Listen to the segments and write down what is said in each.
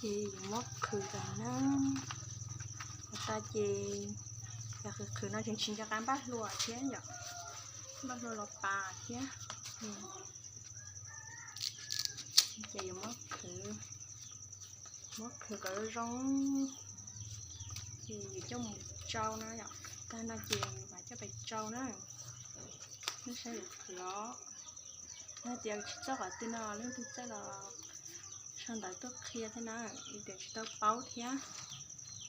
Ces yuav muab qhwv tas na. Qhwv tas ces yog qhwv qhwv no tseem tsis nco qab npaj hlua thiab yom, npaj hlua los pas thiab. Ces yuav muab qhwv, muab qhwv kom zoo, ces yuav coj mus tsau na yom. Tag no ces mam coj pais tsau na. Nej saib yuav qhwv os. Yog tias tsis txawj qhov twg no leej twg txawj los sau ntawv tuaj qhia thiab na, vim tias tsis tau paub thiab,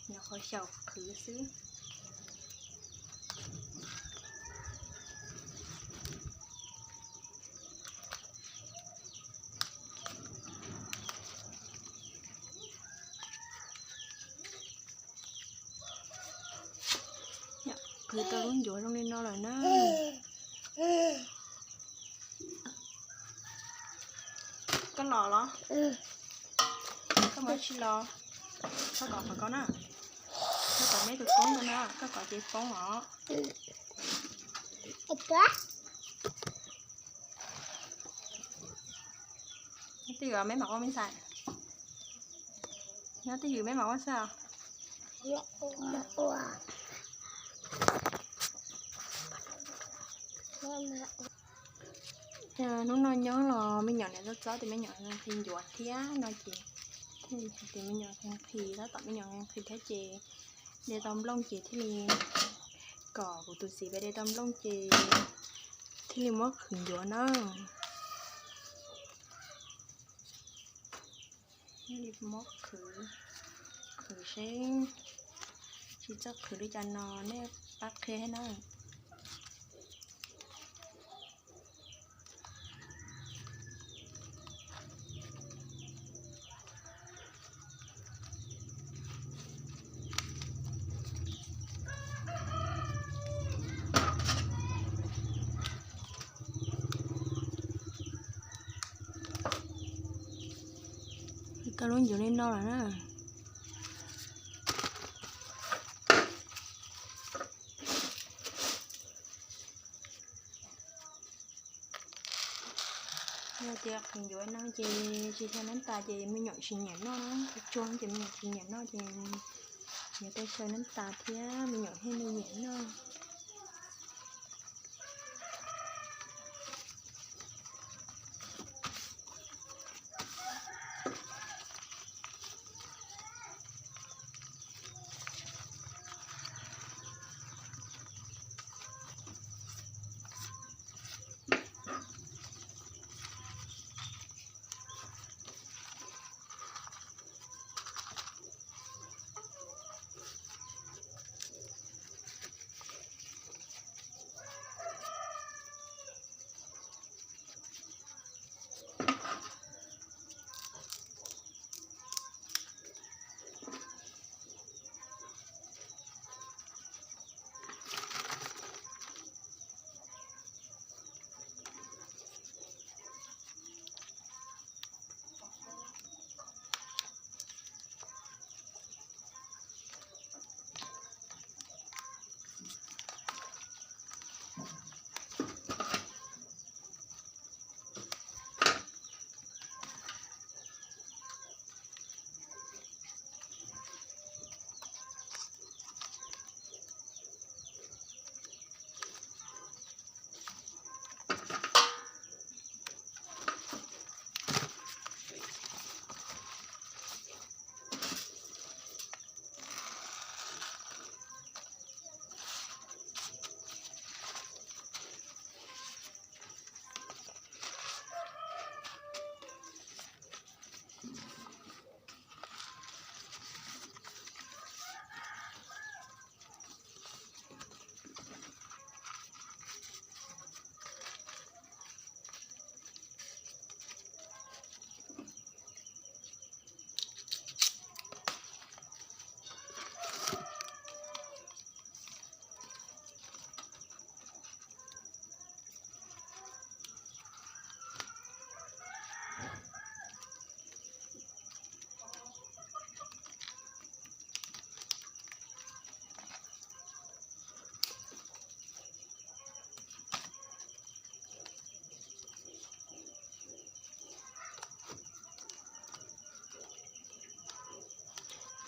nyuam qhuav xyaum qhwv xwb. Qhwv tau lub ncuav zoo li no lawm na. Koj los los? Koj muab tsis los? Koj kov qhov ko na. Koj kov meb tus koob ko na, koj kov ces poob os. Nyob twj ywm meb mam ua me ntxhais. Nyob twj ywm meb mam ua xwb os. Hnub no nyob los me nyuam niam txob txob tias me nyuam nqhis ncuav thiab no ces thiaj li hais tias me nyuam nqhis, tab tom me nyuam nqhis thiab ces de tau nplooj ces thiaj li, kom kuv tus txiv pab de tau nplooj ces thiaj li muab qhwv ncuav na. Thiaj li muab qhwv, qhwv seb tsis txawj qhwv li cas no nej pab qhia thiab na. Tau lub ncuav li no lawm na. Yog tias qhwv ncuav no ces tsis xyaw nab tas ces me nyuam tsis nyiam noj na, tsuag ces me nyuam tsis nyiam noj ces yuav tau xyaw nab tas thiab me nyuam thiaj li nyiam noj.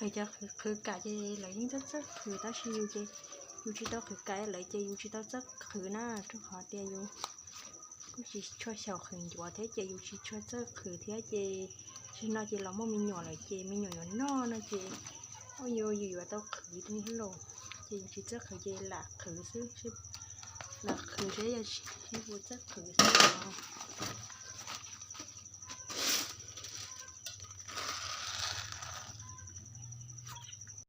Lawv cov qhwv kam ces lawv yeej txawj txawj qhwv, tab sis yus ces yus tsis tau qhwv kam lawv ces yus tsis tau txawj qhwv na, rau qhov tias yus kuj tsis tshua xyaum qhwv ncuav thiab ces yus tsis tshua txawj qhwv thiab ces, tam sim no ces los muaj me nyuam lawm ces me nyuam yuav noj no ces, ua rau yus yuav tau qhwv thiab lauj, ces yus tsis txawj qhwv ces lam qhwv xwb, lam qhwv seb yog seb puas txawj qhwv xwb os.